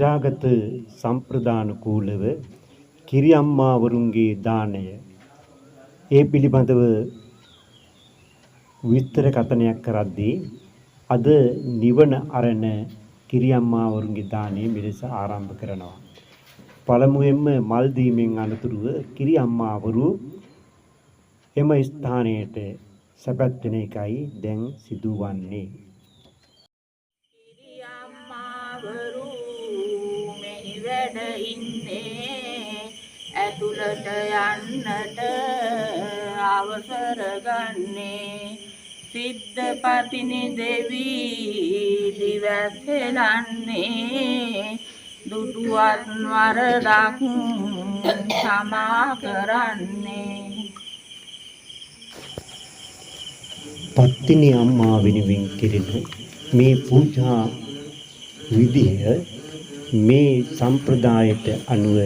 චිරාගත සම්ප්‍රදානුකූලව කිරිඅම්මාවරුන්ගේ දානය ඒ පිළිබඳව විස්තර කථනයක් කරද්දී අද නිවන අරණ කිරිඅම්මාවරුන්ගේ දානය මෙලෙස ආරම්භ කරනවා. පළමුවෙන්ම මල් දීමෙන් අනතුරුව කිරිඅම්මාවරු එම ස්ථානයට සැපත් වෙන එකයි දැන් සිදුවන්නේ. කිරිඅම්මාවරු මෙහි වැඩ ඉන්නේ, ඇතුළට යන්නට අවසර ගන්නේ. සිද්ධ පතිනි දෙවී දිවැස් හෙළන්නේ, දුටුවත් වරදක් සමා කරන්නේ. පත්තිනි අම්මා වෙනුවෙන් කෙරෙන මේ පූජා විදිය මේ සම්ප්‍රදායට අනුව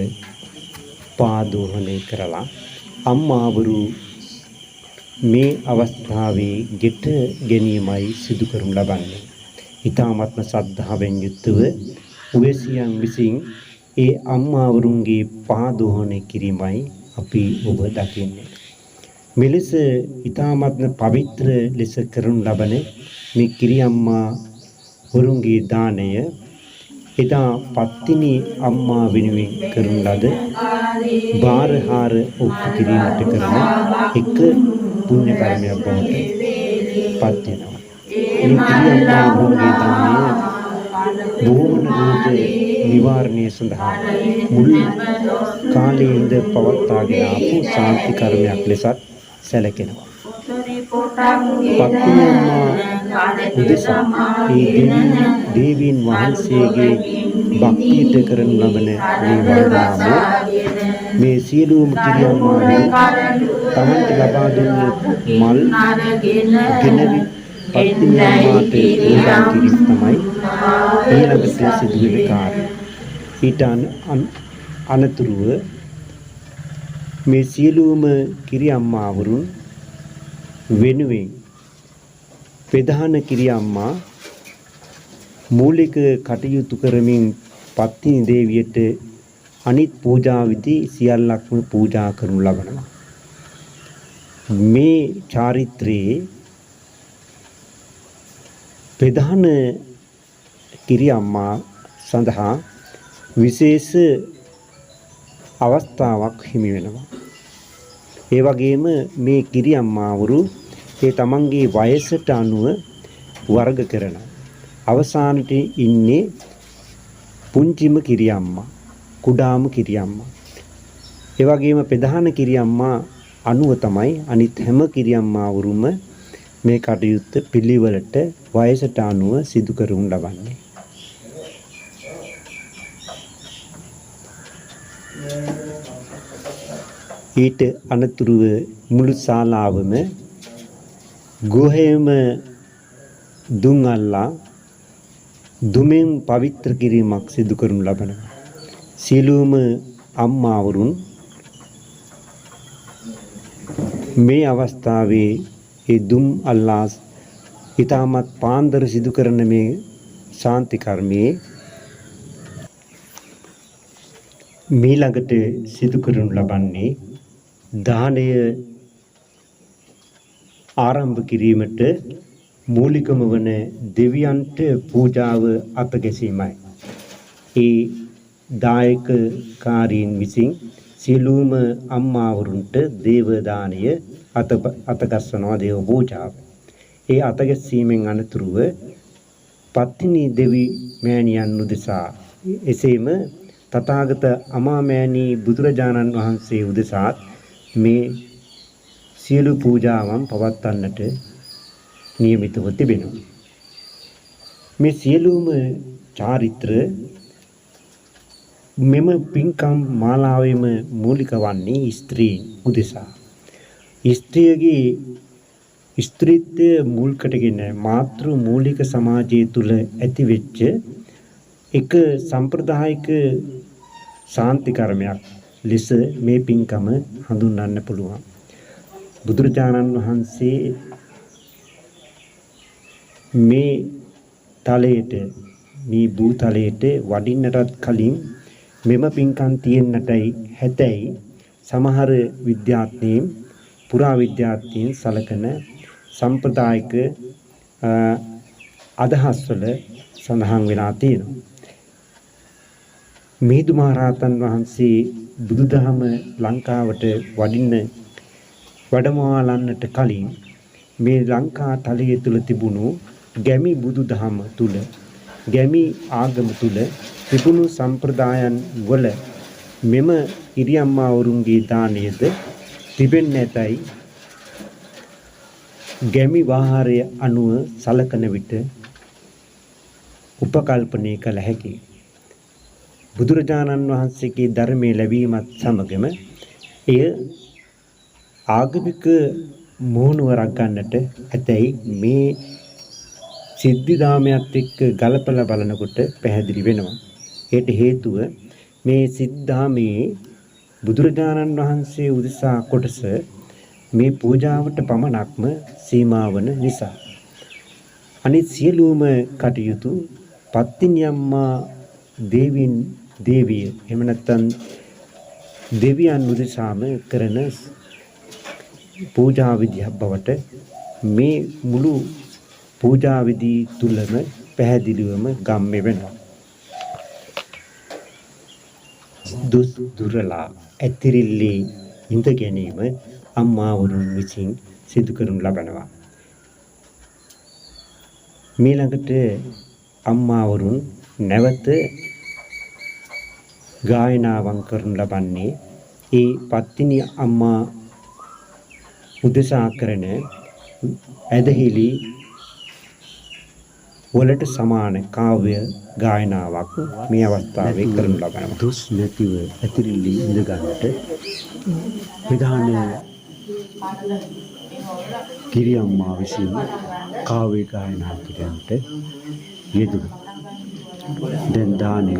පාදෝහණය කරලා අම්මාවරු මේ අවස්ථාවේ ගෙට ගැනීමයි සිදු කරනු ලබන්නේ. ඊ타මත්ම ශ්‍රද්ධාවෙන් යුක්තව උවැසියන් විසින් ඒ අම්මාවරුන්ගේ පාදෝහණය කිරීමයි අපි ඔබ දකින්නේ. මෙලෙස ඊ타මත්ම පවිත්‍ර ලෙස කරනු ලබන මේ කිරිඅම්මා වරුන්ගේ දානය එදා පත්තිනි අම්මා වෙනුවෙන් කරන ලද භාරහාර ඔප්පු කිරීමට කරන එක පුණ්‍ය කර්මයක් බවට පත් වෙනවා. මේ කිරිඅම්මා වරුන්ගේ දානය බොහෝම රෝග නිවාරණය සඳහා මුල් කාලයේ ඉඳ පවත්වාගෙන ආපු ශාන්ති කර්මයක් ලෙසත් සැලකෙනවා. පත්තිනි අම්මා උදෙසා මේ දේවීන් වහන්සේගේ භක්තියට කරනු ලබන මේ වන්දනාව මේ සියලුම කිරිඅම්මාවරු තමන්ට ලබා දුන්න මල් ගෙනවි පත්තිනි අම්මාට පූජා කිරීම තමයි ඊළඟට සිදුවෙන කාර්යය. ඊට අනතුරුව මේ සියලුම කිරිඅම්මාවරුන් වෙනුවෙන් ප්‍රධාන කිරිඅම්මා මූලික කටයුතු කරමින් පත්තිනි දේවියට අනිත් පූජා විධි සියල්ලක්ම පූජා කරනු ලබනවා. මේ චාරිත්‍රයේ ප්‍රධාන කිරිඅම්මා සඳහා විශේෂ අවස්ථාවක් හිමි වෙනවා. ඒ වගේම මේ කිරිඅම්මාවරු ඒ තමන්ගේ වයසට අනුව වර්ග කරනවා. අවසානට ඉන්නේ පුංචිම කිරිඅම්මා, කුඩාම කිරිඅම්මා. ඒ වගේම ප්‍රධාන කිරිඅම්මා අනුව තමයි අනිත් හැම කිරිඅම්මාවරුම මේ කටයුත්ත පිළිවෙලට වයසට අනුව සිදු කරනු ලබන්නේ. ඊට අනතුරුව මුළු ශාලාවම ගෘහයම දුම් අල්ලා දුමෙන් පවිත්‍ර කිරීමක් සිදු කරනු ලබනවා. සියලුම අම්මාවරුන් මේ අවස්ථාවේ ඒ දුම් අල්ලා ඉතාමත් පාන්දර සිදු කරන මේ ශාන්ති කර්මයේ මීළඟට සිදු කරනු ලබන්නේ දානය ආරම්භ කිරීමට මූලිකම වන දෙවියන්ට පූජාව අත ගැසීමයි. ඒ දායක කාරීන් විසින් සියලුම අම්මාවරුන්ට දේව දානය අතගස්වනවා, දේව පූජාව. ඒ අතගැස්සීමෙන් අනතුරුව පත්තිනි දෙවි මෑණියන් උදෙසා එසේම තථාගත අමාමෑණී බුදුරජාණන් වහන්සේ උදෙසාත් මේ සියලු පූජාවන් පවත්වන්නට නියමිතව තිබෙනවා. මේ සියලුම චාරිත්‍ර මෙම පින්කම් මාලාවෙම මූලික වන්නේ ස්ත්‍රීන් උදෙසා. ස්ත්‍රියගේ ස්ත්‍රීත්වය මුල් කොටගෙන මාතෘ මූලික සමාජය තුළ ඇතිවෙච්ච එක සම්ප්‍රදායික ශාන්ති කර්මයක් ලෙස මේ පින්කම හඳුන්වන්න පුළුවන්. බුදුරජාණන් වහන්සේ මේ තලයට මේ භූතලයට වඩින්නටත් කලින් මෙම පින්කම් තියෙන්නටයි හැතැයි සමහර විද්‍යාඥයින් පුරා විද්‍යාඥයින් සලකන සම්ප්‍රදායික අදහස්වල සඳහන් වෙලා තියෙනවා. මිහිඳු මහරහතන් වහන්සේ බුදුදහම ලංකාවට වැඩමවාලන්නට කලින් මේ ලංකා තලය තුල තිබුණු ගැමි බුදුදහම තුල ගැමි ආගම තුල තිබුණු සම්ප්‍රදායන් වල මෙම කිරියම්මාවරුන්ගේ දානයද තිබෙන්නේ නැතයි ගැමි වාහාරය අනුව සලකන විට උපකල්පනය කළ හැකියි. බුදුරජාණන් වහන්සේගේ ධර්මයේ ලැබීමත් සමගම එය ආගමික මුහුණුවරක් ගන්නට ඇතැයි මේ සිද්ධිදාමයත් එක්ක ගලපලා බලනකොට පැහැදිලි වෙනවා. ඒට හේතුව මේ සිද්ධාමයේ බුදුරජාණන් වහන්සේ උදෙසා කොටස මේ පූජාවට පමණක්ම සීමා වන නිසා. අනිත් සියලුම කටයුතු පත්තිනි අම්මා දේවිය එහෙම නැත්නම් දෙවියන් උදෙසාම කරන පූජා විදියක් බවට මේ මුළු පූජා විදි තුලම පැහැදිලිවම ගම්ම්‍ය වෙනවා. දුස් දුරලා ඇතිරිල්ලේ ඉඳ ගැනීම අම්මාවරුන් විසින් සිදු කරනු ලබනවා. මීළඟට අම්මාවරුන් නැවත ගායනාවන් කරනු ලබන්නේ ඒ පත්තිනි අම්මා උදෙසා කරන ඇදහිලි වලට සමාන කාව්‍ය ගායනාවක් මේ අවස්ථාවේ කරනු ලබනවා. දොස් නැතිව ඇතිරිල්ලේ ඉඳ ගන්නට ප්‍රධාන කිරියම්මා විසින් කාව්‍ය ගායනා කිරීමට යෙදුණා. දැන් දානය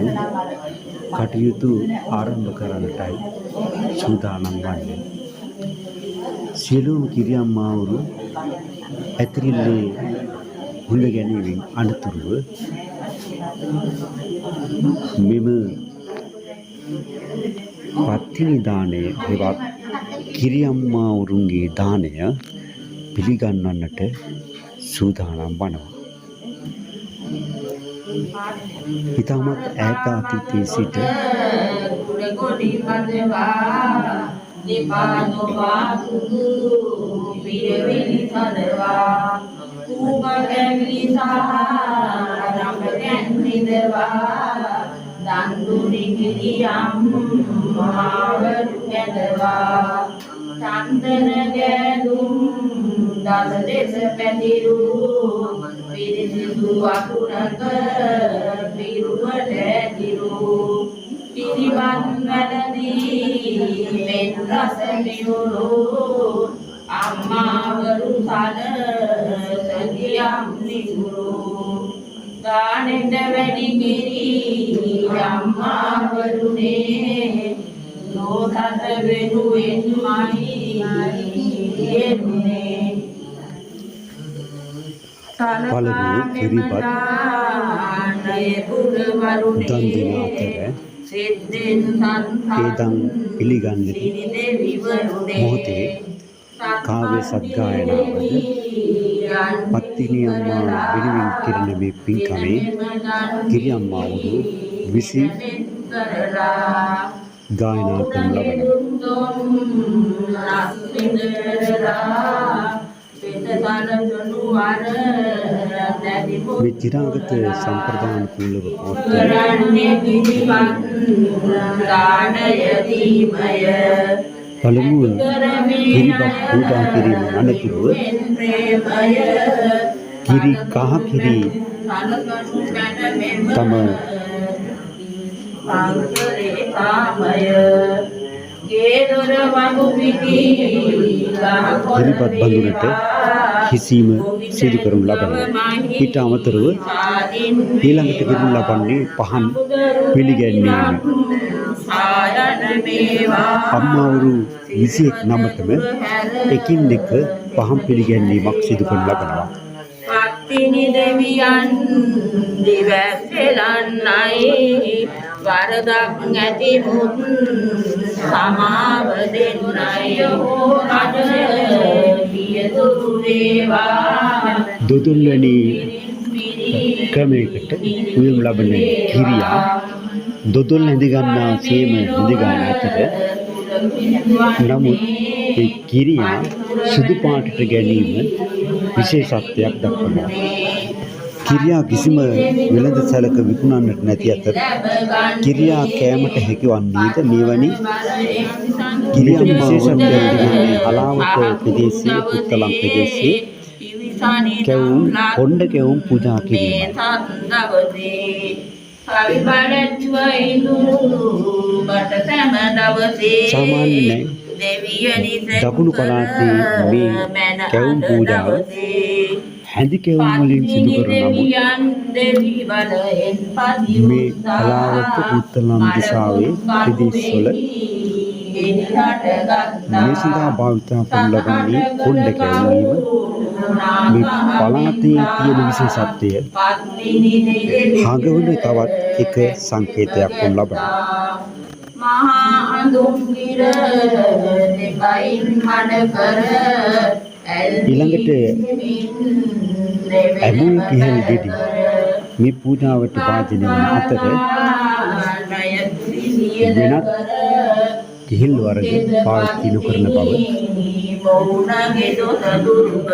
කටයුතු ආරම්භ කරන්නටයි සූදානම් වන්නේ. සියලුම කිරියම්මාවරු ඇතිරිල්ලේ හිඳ ගැනීමෙන් අනතුරුව මෙම පත්තිනි දානය හෙවත් කිරියම්මාවරුන්ගේ දානය පිළිගන්වන්නට සූදානම් වනවා. ඉතාමත් ඈත අතීතයේ සිට චන්දන ගැඳුම් දස දෙස පැතිරු පිරිසිදු අකුණක පිරුවට ඇතිරු පිරිවත් වැළඳී මෙන් රස මියුරු අම්මාවරු සලසගියම් නිසුරු දානෙට වැඩි කිරි අම්මාවරුනේ ලෝසත වෙනුවෙන්මයි යෙදුනේ. පළමුව කිරිබත් දන් දෙන අතර ඒ දන් පිළිගන්නට මොහොතේ කාව්‍ය සද්ගායනාවද පත්තිනි අම්මා වෙනුවෙන් කෙරෙන මේ පින්කමේ කිරියම්මාවරු විසින් ගායනා කරනු ලබනවා. මේ චිරාගත සම්ප්‍රදානුකූලව පවත්වන පළමුව කිරිබත් පූජා කිරීම අනතුරුව කිරි කහ කිරි තම කිරිබත් බඳුනට හිසීම සිදු කරනු ලබනවා. ඊට අමතරව ඊළඟට කරනු ලබන්නේ පහන් පිළිගැන්වීම. අම්මාවරු 21 නමටම එකින් එක පහන් පිළිගැන්වීමක් සිදු කරනු ලබනවා. පත්තිනි දෙවියන් දිවැසෙලන්නයි වරදක් ඇති මුත් සමාව දෙන්නයි රජ පියතුරු වේවා. දොදුල්වැනි ක්‍රමයකට උයනු ලබන කිරියා දොදුල් හැඳ ගන්නා සේම හැඳ ගන්න අතර, නමුත් ඒ කිරියා සුදු පාටට ගැනීම විශේෂත්වයක් දක්වනවා. කිරියා කිසිම වෙළඳ සැලක විකුණන්නට නැති අතර කිරියා කෑමට හැකි වන්නේද මෙවැනි කිරියා විශේෂත්වයක් තිබෙන්නේ හලාවත ප්‍රදේශයේ, පුත්තලම් ප්‍රදේශයේ කැවුම්, කොණ්ඩ කැවුම් පූජා කිරීමයි. සාමාන්‍ය දකුණු පළාතේ මේ කැවුම් පූජාව හැඳි කැවුම් වලින් සිදු කරන නමුත් මේ හලාවත පුත්තලම් දිසාවේ ප්‍රදේශවල මේ සඳහා භාවිතා කරනු ලබන්නේ කොණ්ඩ කැවුම් වීම. මේ පළාතේ තියෙන විශේෂත්වය හඟවන තවත් එක සංකේතයක් වනු ලබනවා. මහා අඳුන් ගිර දෙපයින් මඩ කර. ඊළඟට ඇඹුල් කිහල් ගෙඩි මේ පූජාවට භාජනය වන අතර වෙනත් කිහිල් වර්ග පාවිච්චි නොකරන බව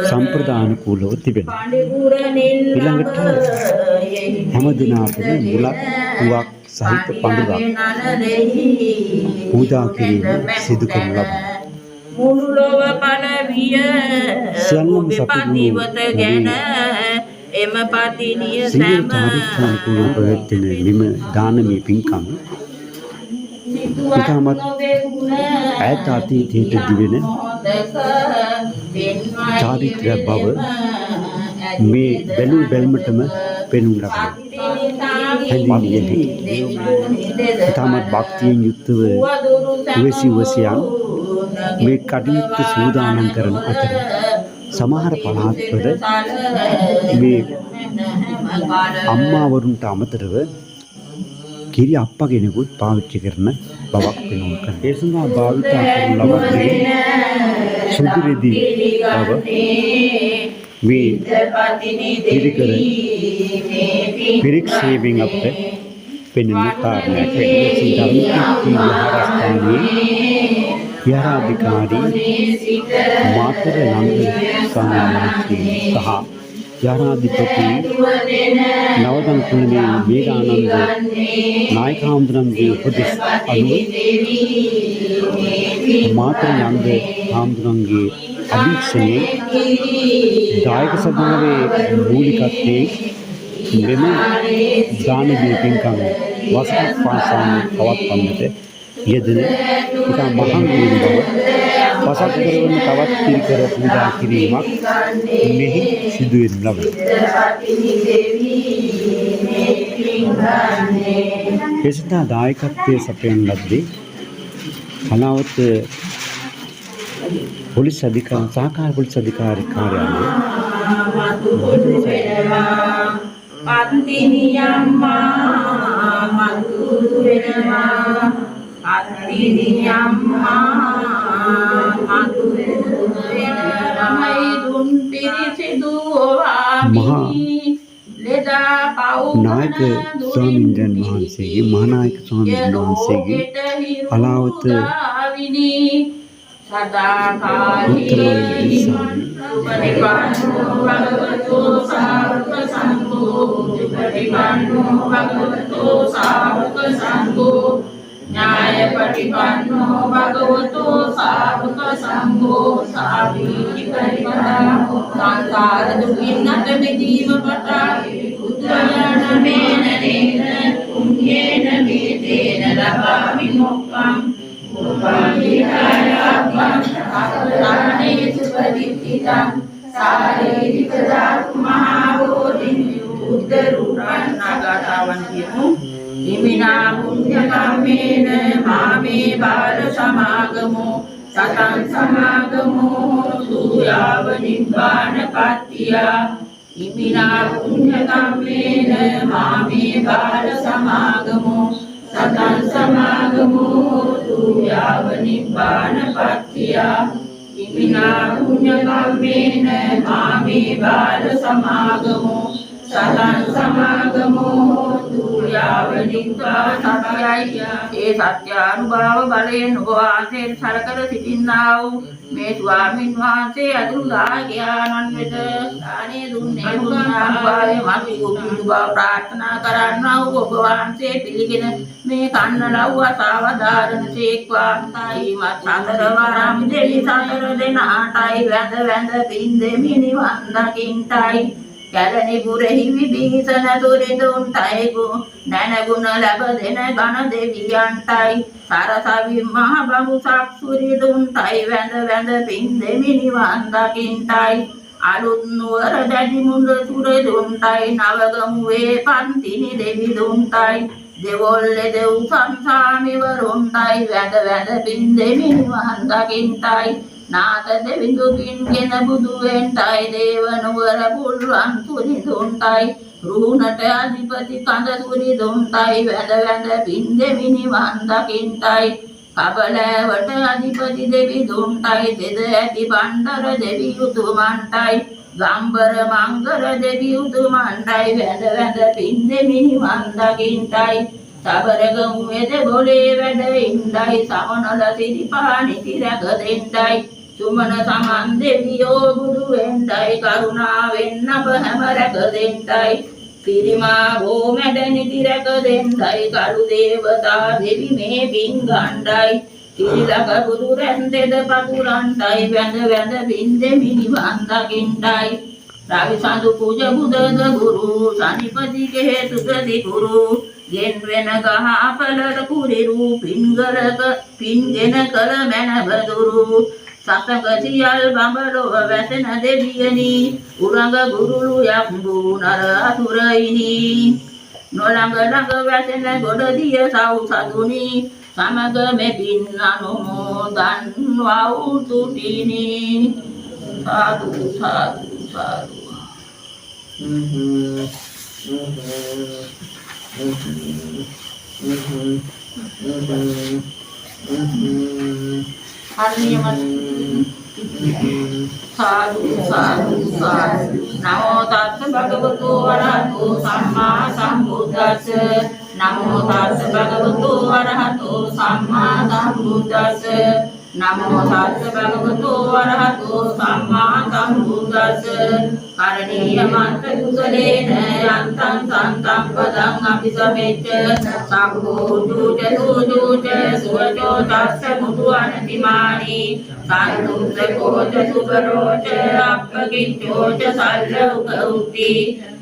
සම්ප්‍රදානුකූලව තිබෙනවා. ඊළඟට හැම දිනාටම මුලක් පුවක් සහිත පඳුරක් පූජා කිරීම සිදු කරනු ලබනවා. මුළු ලොව පළවිය සියල්ලම ඔබේ සතුටු පතිවත ගැන එම පතිනිය සිංහල සැම චාරිත්‍රානුකූලව පැවැත්වෙන මෙම දානමය පින්කම ඉතාමත් ඈත අතීතයට දිවෙන චාරිත්‍රයක් බව මේ බැලූ බැල්මටම පෙනුම් ලබනවා. හැඳින්විය හැකියි. ඉතාමත් භක්තියෙන් යුක්තව උවැසි උවැසියන් මේ කටයුත්ත සූදානම් කරන අතර සමහර පළාත්වල මේ අම්මාවරුන්ට අමතරව කිරි අප්පා කෙනෙකුත් පාවිච්චි කරන බවක් පෙනුම් කරනවා. ඒ සඳහා භාවිතා කරනු ලබන්නේ සුදු රෙදි බව මේ පිරිකර පිරික්සීමෙන් අපට පෙනෙන කාරණයක් වෙනවා. ශ්‍රී ධර්මකීර්ති විහාරස්ථානයේ විහාරාධිකාරී මාතර නන්ද ස්වාමීන් වහන්සේ සහ විහාරාධිපති නවදන් කුලමේ මේඝානන්ද නායක හාමුදුරන්ගේ උපදෙස් අනුව මාතර නන්ද හාමුදුරන්ගේ අධීක්ෂණයෙන් දායක සභාවේ මූලිකත්වයෙන් මෙම දානමය පින්කම වසරක් පාසාම පවත්වන්නට යෙදෙන ඉතා මහඟු වන බව පසක් කරවන තවත් පිරිකර පූජා කිරීමක් මෙහි සිදු වෙනු ලබනවා. ඒ සඳහා දායකත්වයේ සපයන ලද්දේ හලාවත පොලිස් අධිකා සහකාර පොලිස් අධිකාරී කාර්යාලය පත්තිනි අම්මා මතු වෙනවා, පත්තිනි අම්මා මතු වෙනවා. දුන් පිරිසිදු මහා ලෙදා පව් නායක ස්වාමීන්ද්‍රයන් වහන්සේගේ, මහානායක ස්වාමීන් වහන්සේගේ හලාවත උත්තමන් දිසාවේ සුපටිපන්නෝ භගවතෝ සාවක සංඝෝ, සුපටිපන්නෝ භගවතෝ සාවක සංඝෝ, ඥායපටිපන්නෝ භගවතෝ සාවක සංඝෝ, සාවීචි පරිපදා සංසාර දුකින් අත මිදීම පටා බුද්ධානමේන නේන පුඤ්ඤේන මේතේන ලබාමි මොක්ඛං. උපවිහාරයන් අක්ඛානේසු පදිත්තිතං සාරීරික ධාතු මහා බෝධින් බුද්ධ රූපං නාගාතාවන් කියමු. ඉමිනා පුඤ්ඤ කම්මේන මාමේ බාල සමාගමෝ සතං සමාගමෝ හෝතු යාව නිබ්බාන පත්තියා. ඉමිනා පුඤ්ඤ කම්මේන මාමේ බාල සමාගමෝ සතං සමාගමෝ හෝතු යාව නිබ්බාන පත්තියා. ඉමිනා පුඤ්ඤ කම්මේන මාමේ බාල සමාගමෝ සතං සමාගමෝ හෝතු යාව නිබ්බාන පත්තිය. ඒ සත්‍යානුභාව බලයෙන් ඔබ වහන්සේට සරකර සිටින්නා වූ මේ ස්වාමින් වහන්සේ ඇතුළු දායකයාණන් වෙත දානය දුන්නේ පුණ්‍යානුභාවය මතු වූ බව ප්‍රාර්ථනා කරන්නා වූ ඔබ වහන්සේ පිළිගෙන මේ කන්න ලව්ව සාවධාරණ සේක්වා. ශ්‍රීමත් සතර වරම් දෙවි සතර දෙනාටයි වැඳ වැඳ පින් දෙමි නිවන් දකින්ටයි. කැලණි පුරෙහි විභීෂණ තුරිඳුන්ටයි නැනගුණ ලැබ දෙන ඝන දෙවියන්ටයි. සරසවි මහ බඹුසක් සුරිඳුන්ටයි වැඳ වැඳ පින් දෙමි නිවන් දකින්ටයි. අලුත් නුවර දැඩි මුඳ සුරදුන්ටයි නවගමුවේ පන්තිනි දෙවිඳුන්ටයි. දෙවොල්ලේ දෙව් සංසාමිවරුන්ටයි වැඳ වැඳ පින් දෙමි නිවන් දකින්ටයි. නාථ දෙවිඳු පින්ගෙන බුදු වෙන්ටයි දේව නුවර පුල්වන් සුරිඳුන්ටයි. රුහුණට අධිපති කඳ සුරිඳුන්ටයි වැඳ වැඳ පින් දෙමි නිවන් දකින්ටයි. කබලෑවට අධිපති දෙවිඳුන්ටයි දෙද ඇති බණ්ඩර දෙවි උතුමන්ටයි. ගම්බර මංගර දෙවි උතුමන්ටයි වැඳ වැඳ පින් දෙමි නිවන් දකින්ටයි. සබරගමුවේ දෙබොලේ වැඩ ඉඳයි සමනල සිරිපා නිති රැක දෙන්නයි. සුමන සමන් දෙවියෝ බුදු වෙන්නයි කරුණාවෙන් අප හැම රැක දෙන්නයි. සිරිමා බෝ මැඩ නිති රැක දෙන්නයි කළු දේවතා දෙවි මේ පින් ගණ්ඩයි. සිරිලක බුදු රැන් දෙද පතුරන්ටයි වැඳ වැඳ පින් දෙමි නිවන් දකින්නයි. රවි සඳු පුජ බුදද ගුරු සනිපති හේතුද දිගුරු ගෙන් වෙන ගහ අපලට කුරිරු පින්ගලක පින්ගෙන කළ මැනවදුරු සසඟ සියල් බඹලොව වැසෙන දෙවියනි උරඟ ගුරුළු යම්බු නර අසුරයිනි. නොළඟ ළඟ වැසෙන ගොඩදිය සව් සදුනි සමග මෙපින් අනුමෝදන් වව් තුටිනි. සාදු සාදු සාදු. සාදු සාදු සාදු. නමෝ තස්ස භගවතු වරහතු සම්මා සම්බුද්දස්ස. නමෝ තස්ස භගවතු වරහතු සම්මා සම්බුද්දස්ස. නමෝ තස්ස භගවතු වරහතු සම්මා සම්බුද්දස්ස. කරණීය මන්ත්‍ර කුසලේන යන්තං සන්තං පදං අபிසමෙච්ච සම්භෝ චූච සූචූච සුවචෝ තස්ස මුතු අනතිමානි සන්තුස්ස කෝච සුබරෝච අප්පකිච්ඡෝච සල්ල උක උත්ති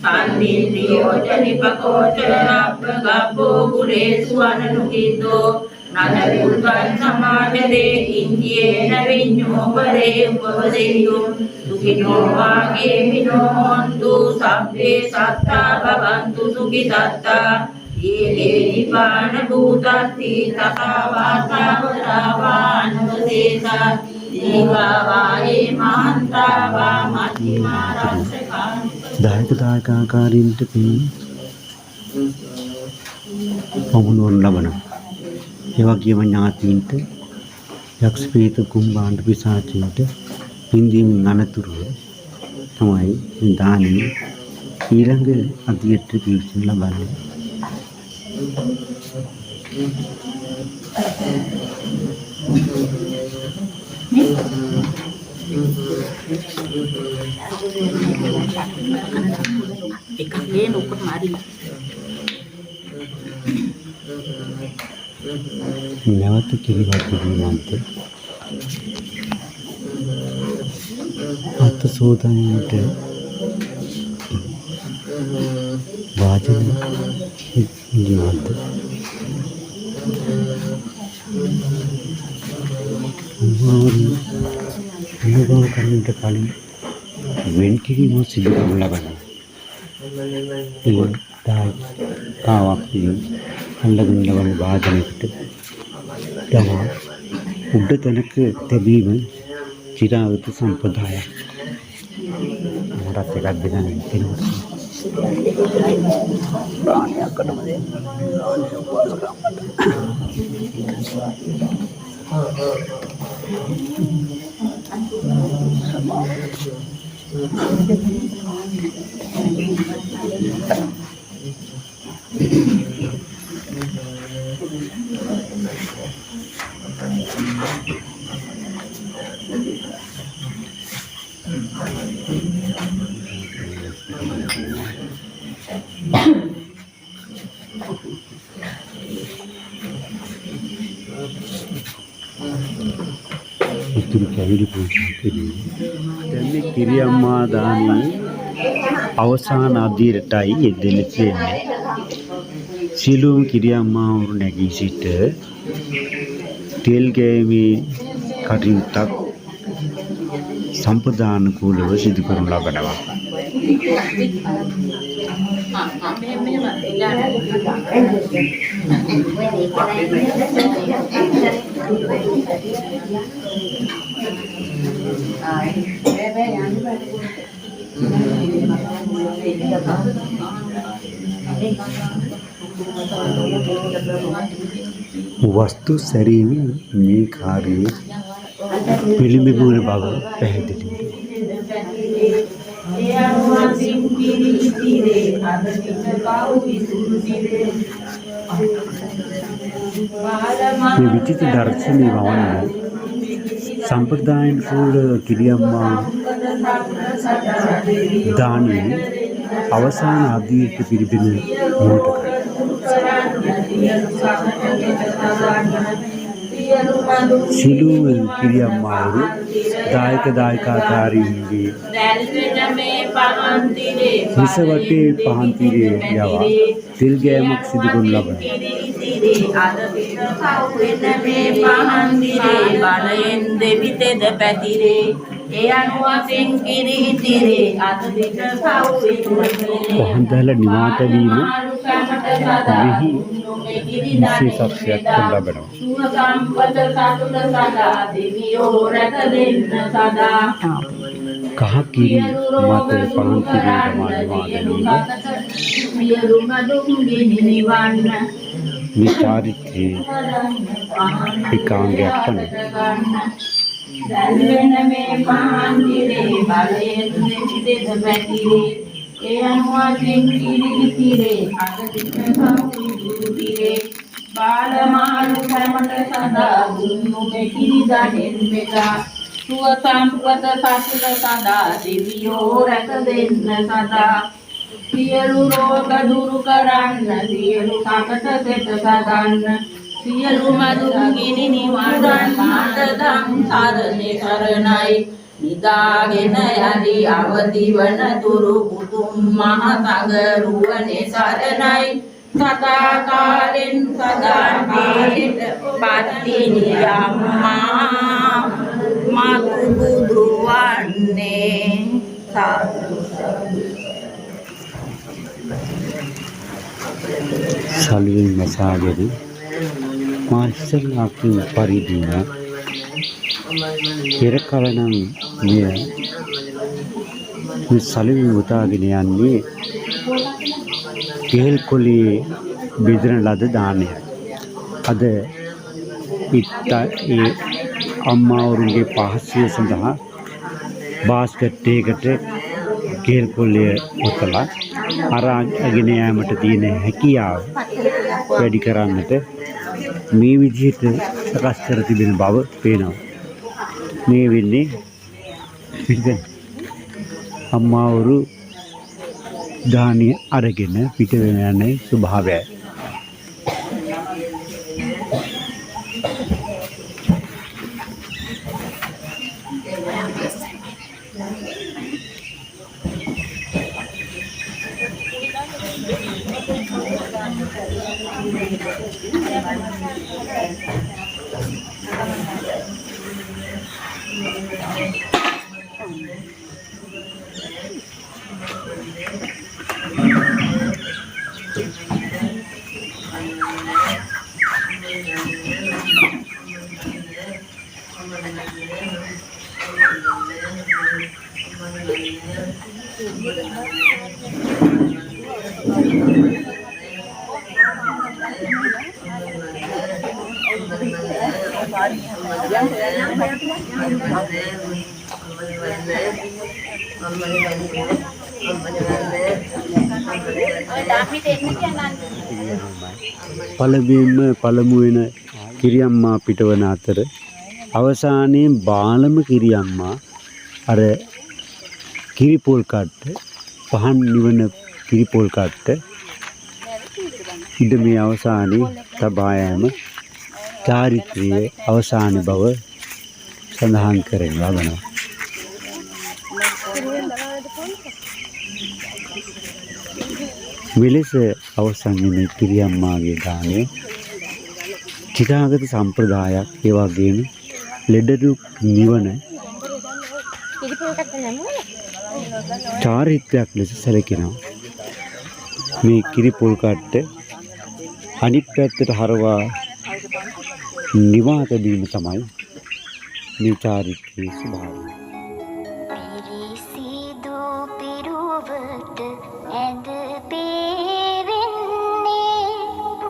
සන්නින්දියෝච නිපකෝච අප්පගබ්බෝ කුලේසු අනනුකිද්දෝ නන පුල්ගන් සමාජරේ ඉන්දියේන විඤ්ඤෝපරේ උපවදෙය්‍යු සුඛිනෝ වාගේමිනෝ හොන්තු සබ්බේ සත්තා භවන්තු සුඛිතත්තා. ඒකේ නිපාන භූතස්ති තථා වාතාවරා අනවශේෂා දීඝා ඒ මහන්තා වා මජ්ක්‍ධිමා රස්සකානුප දායක දායකාකාරීන්ට පින් පමුණුවනු ලබනවා. ඒ වගේම ඥාතීන්ට යක්ෂ ප්‍රේත කුම්භාණ්ඩ පිසාචීන්ට පින් දීමෙන් අනතුරුව තමයි මේ දානය ඊළඟ අදියරට පිවිසෙනු ලබන්නේ. එකක් ගේන ඔක්කොම හරි. නැවත කිරිබත් දීමන්ත අත සෝදන්නට වාචන දීමන්ත අනුභව කරන්නට කලින් වෙන් කිරීම සිදු කරනු ලබනවා. ඒ දායකාවක් විසින් අල්ලගෙන ලබන වාදනයකට තමා උඩ තැනක තැබීම චිරාගත සම්ප්‍රදායක්. මට මටත් එකක් දෙන්න දෙනවා. ප්‍රාණයක්කටම දෙන්න. ඉතුරු කැවිලි පූජා කිරීම. දැන් මේ කිරියම්මා දානේ අවසාන අදියරටයි යෙදෙන්න තියෙන්නේ. සියලුම කිරියම්මාවරු නැගී සිට තෙල් ගෑමේ කටයුත්තක් සම්ප්‍රදානුකූලව සිදු කරනු ලබනවා. මෙහෙම මෙහෙම වස්තු සැරීම මේ කාර්යයේ පිළිඹු වන බව පැහැදිලි වෙනවා. ඒ අනුව සිං කිරි ඉතිරේ අද පිට පව් විසුරු සිරේ. මේ විචිත්‍ර දර්ශනය වවන්න සම්ප්‍රදායානුකූල කිරියම්මා දානයේ අවසාන අදියරට පිරිබෙන මොහොතකයි. සියලුම කිරියම්මාවරු දායක දායකාකාරීන්ගේ හිස වටේ පහන් තිරය යවා තෙල් ගෑමක් සිදු කරනු ලබනවා. පහන් තිරේ බලයෙන් දෙවිතෙද පැතිරේ. ඒ අනුව සිං කිරි ඉතිරේ අද පිට පව් පහන් දැල නිවා තැබීම මෙහි විශේෂත්වයක් කරනු ලබනවා. සුව සම්පත සතුට සදා දෙවියෝ රැක දෙන්න සදා. කහ කිරි මත පහන් තිරය දමා නිවා ගැනීම සියලුම දුක් ගිනි නිවන්න මේ චාරිත්‍රයේ එක් අංගයක් වන දැල්වෙන මේ පහන් තිරේ බලයෙන් දෙවිදෙද පැතිරේ. ඒ අනුව සිං කිරි ඉතිරේ අද දින සව් තිරේ. බාලමාළු හැමට සදා දුන්නු මෙකිරි දඩෙන් බෙදා. සුව සම්පත සතුට සදා දෙවියෝ රැක දෙන්න සදා. සියලු රෝග දුරු කරන්න සියලු සකට සෙත සදන්න සියලුම දුක් ගිනි නිවන්න දම් සරණේ සරණයි. නිදාගෙන යලි අවදි වන තුරු උතුම් මහ සඟරුවනේ සරණයි. සදා කාලෙන් සදා කාලෙට පත්තිනි අම්මා මතු බුදු වන්නේ. සාදු. සලුවෙන් මසාගෙන මා ඉස්සෙල්ලා කිව් පරිදිම පෙර කල නම් මෙය මේ සලුවෙන් උතාගෙන යන්නේ කෙහෙල් කොළේ බෙදෙන ලද දානයයි. අද ඒ අම්මාවරුන්ගේ පහසුව සඳහා බාස්කට් එකකට කෙහෙල් කොළය ඔතලා අරගෙන යාමට තියෙන හැකියාව වැඩි කරන්නට මේ විදිහට සකස් කර තිබෙන බව පේනවා. මේ වෙන්නේ පිටින් අම්මාවරු දානිය අරගෙන පිට වෙන යන ස්වභාවයයි. පළමුවෙන්ම පළමු වෙන කිරියම්මා පිටවන අතර අවසානයේ බාලම කිරියම්මා අර කිරිපොල් කට්ට පහන් නිවන කිරිපොල් කට්ට ඉඩමේ අවසානයේ තබා යාම චාරිත්‍රයේ අවසාන බව සඳහන් කරනු ලබනවා. මෙලෙස අවසන් වන කිරියම්මාගේ දානය චිරාගත සම්ප්‍රදායක්, ඒ වගේම ලෙඩ දුක් නිවන චාරිත්‍රයක් ලෙස සැලකෙනවා. මේ කිරිපොල් කට්ට අනිත් පැත්තට හරවා නිවා තැබීම තමයි මේ චාරිත්‍රයේ ස්වභාවය. පිරිසිදු පිරුවට ඇඳ පේවෙන්නේ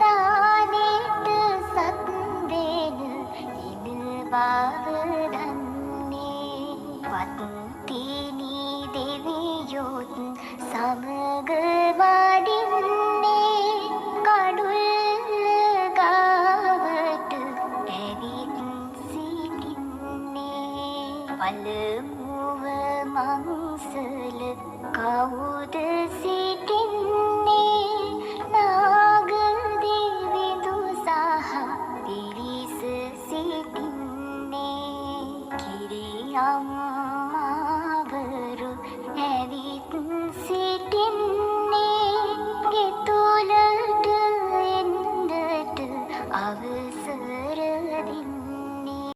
දානෙට සත් දෙන ඉන බව දන්නේ වත්තිනි දෙවියොත් සමග වඩින්නේ කඩුල්ල ගාවට ඇවිත් සිටින්නේ පළමුව මංසල කවුද සිටින්නේ නාග දෙවිඳු සහ පිරිස සිටින්නේ කිරියම්මා.